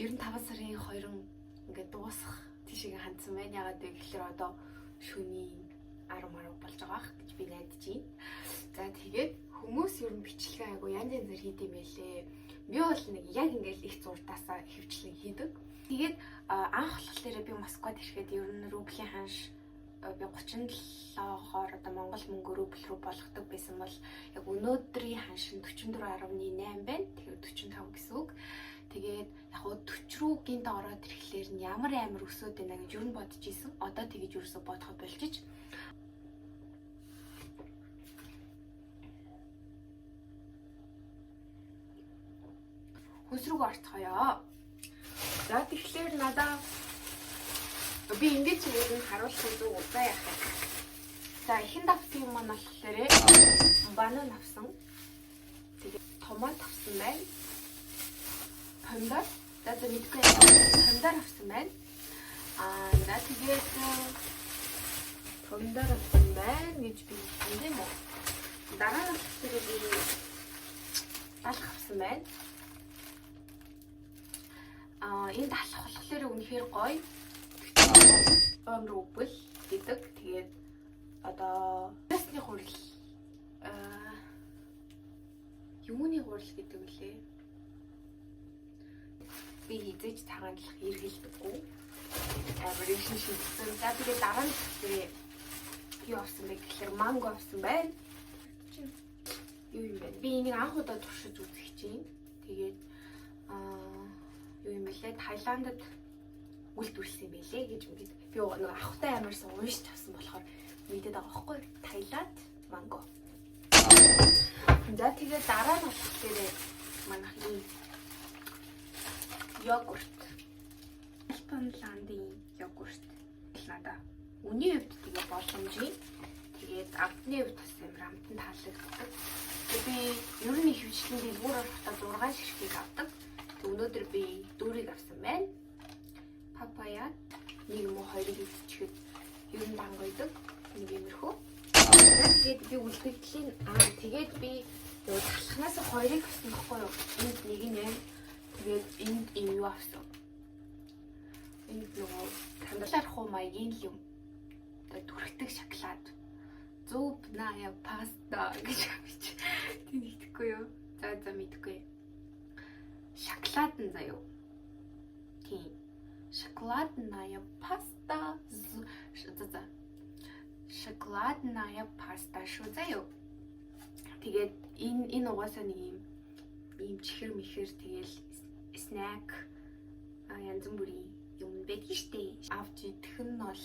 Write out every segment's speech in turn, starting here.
Ер нь 5 сарын 2 ингээд дуусах тийшээ хандсан байна. Ягаад вэ гэхээр одоо шөнийн 10 10 болж байгаа бах гэж би найдаж байна. За, тэгээд хүмүүс ер нь бичлэгээ айгу янз янзаар хийд юм байлээ. Би бол нэг яг ингээд их зурдаасаа хөвчлэн хийдэг. Тэгээд анх болохоор би Москвад ирэхэд ер нь рублийн ханш би 37-оор одоо Монгол мөнгө рубль рүү болгодог байсан бол яг өнөөдрийн ханш нь 44.8 байна. Тэгэхээр 45 гэсэн үг. Тэгээд яг гоо 40 рүү гинт ороод ирэхлээр нь ямар амар өсөөд байна гэж юу н бодож исэн. Одоо тэгэж юусоо бодоход болчих. Хүнс рүү орцгоё. За, тэгэхээр надаа би ингэж ер нь харуулах зүг удаа яах юм. За, ихэнд авсан юм маань болохоор банан авсан. Тэгээд томат авсан байна. Помидор. За, мэдгүй, помидор авсан байна. Аа, за, тэгээд помидор авсан байна гэж би хэлсэн тийм үү? Дараа нь болохоор би талх авсан байна. Аа, энэ талх болохоор үнэхээр гоё. 1 рубль гэдэг. Тэгээд одоо ясны гурил, аа, юуны гурил гэдэг вүлээ? Би хизээж цагаанлах эргэлдэггүй. Амар их шидсэн. За, тэгээд дараа нь тэгээ юу авсан бэ гэхээр манго авсан байна. Юу юм бэ? Би энийг анх удаа туршиж үзэх чинь. Тэгээд юу юм бэлээ? Таиландд үйлдвэрлэсэн юм байлээ гэж мэд. Би нөгөө авахтай амарсан уншиж авсан болохоор мэдээд байгаа байхгүй. Таиланд манго. За, тэгээд дараа нь болохоор манайх ийм йогурт. Альпенландын йогурт надаа. Үнийн хувьд тэгээ боломжийн. Тэгээд амтны хувьд бас амар амтан таалагддаг. Тэгээд би ер нь ихэвчлэн дэлгүүр орохдоо 6 ширхгийг авдаг. Тэг өнөөдөр би дөрвийг авсан байна. Папая нэг юм уу хоёрыг идчихэд ер нь данг байдаг. Нэг юмэрхүү. Тэгээд би үлдэгдлийн тэгээд би нөгөө талхнаас хоёрыг авсан байхгүй юу? Энд нэг нь байна. Тэгээд энд юм юу авсан? Энд нөгөө тандлаар хуу маягийн л юм. Одоо түрхдэг шоколад. Зубная паста гэж авч. Тийм итгэхгүй юу? За, мэдэхгүй. Шоколад нь заяо. Тийм. Шоколадная паста. За. Шоколадная паста шүү заяо. Тэгээд энэ угаасаа нэг юм ийм чихэр мэхэр, тэгэл snack янз бүрийн юм байдаг штэ. Авч идэх нь бол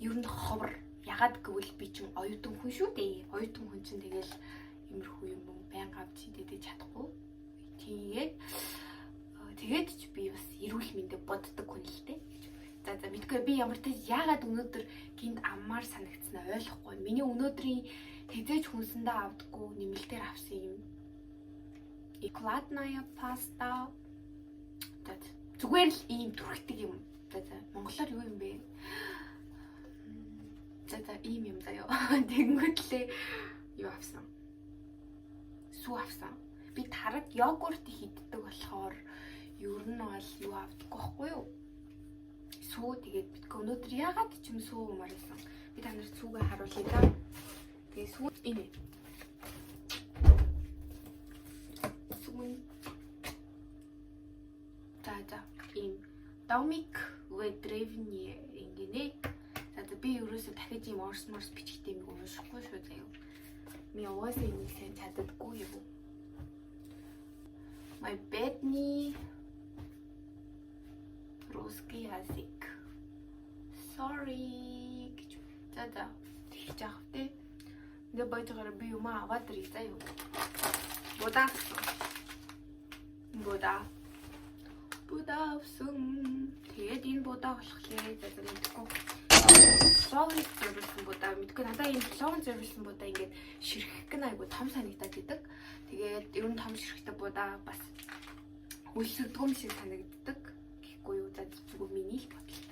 ер нь ховор. Ягаад гэвэл би чинь оюутан хүн шүү дээ. Оюутан хүн чинь тэгэл иймэрхүү юм байнга авч идэж чадахгүй. Тэгээд ч би бас эрүүл мэндэ боддог хүн л дээ. За, мэдгүй, би ямар ч яагаад өнөөдөр гинт аммаар санагдснаа ойлгохгүй. Миний өнөөдрийн хэзээч хүнсэндээ авдаггүй нэмэлтээр авсан юм. Шоколадная паста. За, зүгээр л ийм түрхдэг юм. За, монголоор юу юм бэ? За, ийм юм заяо. Тэнгүүтлээ юу авсан? Сүү авсан. Би тараг йогурт их иддэг болохоор ер нь бол юу авдаггүй байхгүй юу? Сүү. Тэгээд битгүй өнөөдөр яагаад ч юм сүү уумаар байсан. Би та нарт сүүгээ харуулъя да. Тэгээ сүү энэ. Сүү. За, ийм Домик в деревне ингэнэ. За, би ерөөсө дахиж ийм орс морс бичгтэй юм уншихгүй шүү заяа. Би угаасаа энийг сайн чаддаггүй юм. My бедный русский язык. Sorry гэж. За, тэгж яах вэ? Ингээ бойжгаар би юм аваад ирье заяа. Будаа авсан. Будаа. Будаа авсан. Тэгээд энэ будаа болохоор за, мэдэхгүй. Пловын зориулсан будаа, мэдгүй, надаа энэ пловын зориулсан будаа ингээд ширхэг нь айгу том санагдаад идэг. Тэгээд ер нь том ширхэгтэй будаа бас өлсөгдөг юм шиг санагддаг. Гэхгүй юу? За, зүгээр миний л бодол.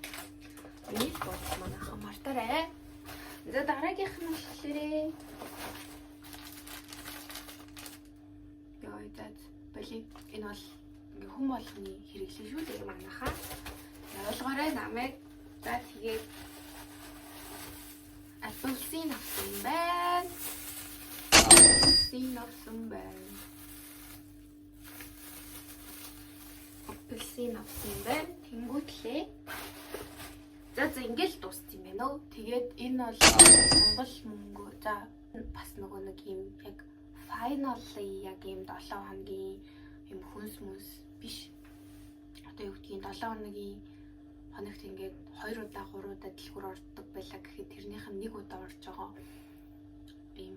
Миний л бодол, манайхан мартаарай. За, дараагийнх нь болохоор яа, за, боли. Энэ бол ингээ Хүн болгоны хэрэглээ шүү дээ манайхаа. Ойлгоорой намайг. За, тэгээд апельсин авсан байна. Апельсин авсан байна. Апельсин авсан байна. Тэнгүүтлээ. За, ингээл дууссан юм байна өө. Тэгээд энэ бол Монгол мөнгө. За, бас нөгөө нэг юм яг finally яг юм 7 хоногийн юм хүнс мүнс биш. Одоо юу гэдгийг, 7 хоногийн хоногт ингээд 2 удаа, 3 удаа дэлгүүр ордог байлаа гэхэд тэрнийх нь нэг удаа орж байгаа ийм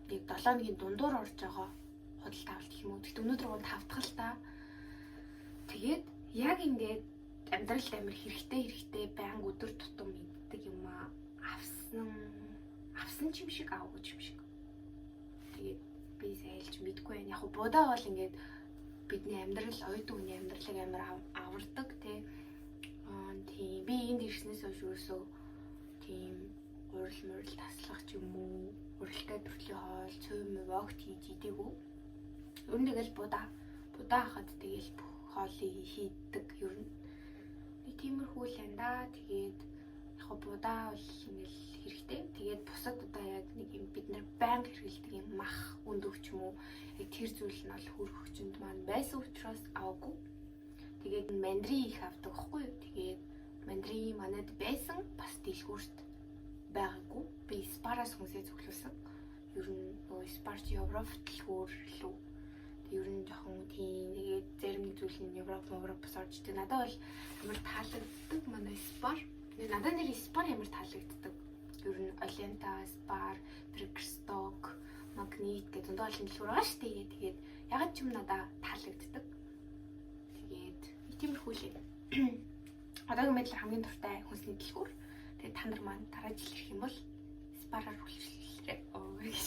нэг 7 хоногийн дундуур орж байгаа худалдаа авалт гэх юм уу. Гэхдээ өнөөдөр гоо тавтах л та. Тэгээд яг ингээд амьдралд амар хэрэгтэй хэрэгтэй, байнга өдөр тутам иддэг юм аа авсан авсан ч юм шиг, аваагүй ч юм шиг. Тэгээд би сайлж мэдгүй байна. Яг будаа бол ингээд бидний амьдрал, оюутан хүний амьдралыг амар авардаг, тий. Аа, тийм, би энд ирснээс хойш ерөөсөө тийм гурил мурил таслах ч юм уу, уралтай төрлийн хоол, цуй вогт хийж идээгүй. Ер нь тэгэл будаа хахад тэгэл бүх хоолыг хийдэг ер нь. Нэг тиймэрхүү л энэ да. Тэгээд яг будаа бол ингээл хэрэгтэй. Тэгээд бусад одоо яг нэг юм бид нар байнга хэрэглэдэг юм мах, өндөг ч юм уу. Яг тэр зүйл нь бол хөрөх хүчинд маань байсан учраас аваагүй. Тэгээд мандарин их авдаг байхгүй юу? Тэгээд мандарин манад байсан, бас дэлгүүрт байгаагүй. Би Spar-аас хүнсээ цуглуулсан. Ер нь нөгөө Spar чи Европ дэлгүүр лүү. Ер нь жоохон тийм, тэгээд зарим нэг зүйл нь Европ, Европоос орж идэг. Надад бол амар таалагддаг манай Spar. Надад нэр Spar амар таалагддаг. Ер нь Олента, Spar, Birkenstock, Магнит гэх зөндөө олон дэлгүүр байгаа шүү дээ. Тэгээд ягаад ч юм надад таалагддаг. Тэгээд тиймэрхүү л. Одоогийн байдлаар хамгийн дуртай хүнсний дэлгүүр. Тэгээд та нар маань дараа жил ирэх юм бол Spar-аар үйлчлээрэй. Оо гэж.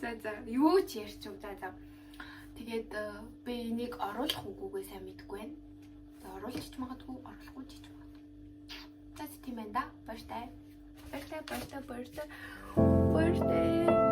За, юу ч ярьч юм. За. Тэгээд би энийг оруулах үгүйгээ сайн мэдэхгүй байна. За, оруулчих магадгүй, оруулахгүй ч хийж магадгүй. За, тийм байна да. Баяртай. Баяртай, баяртай, баяртай. Баяртай.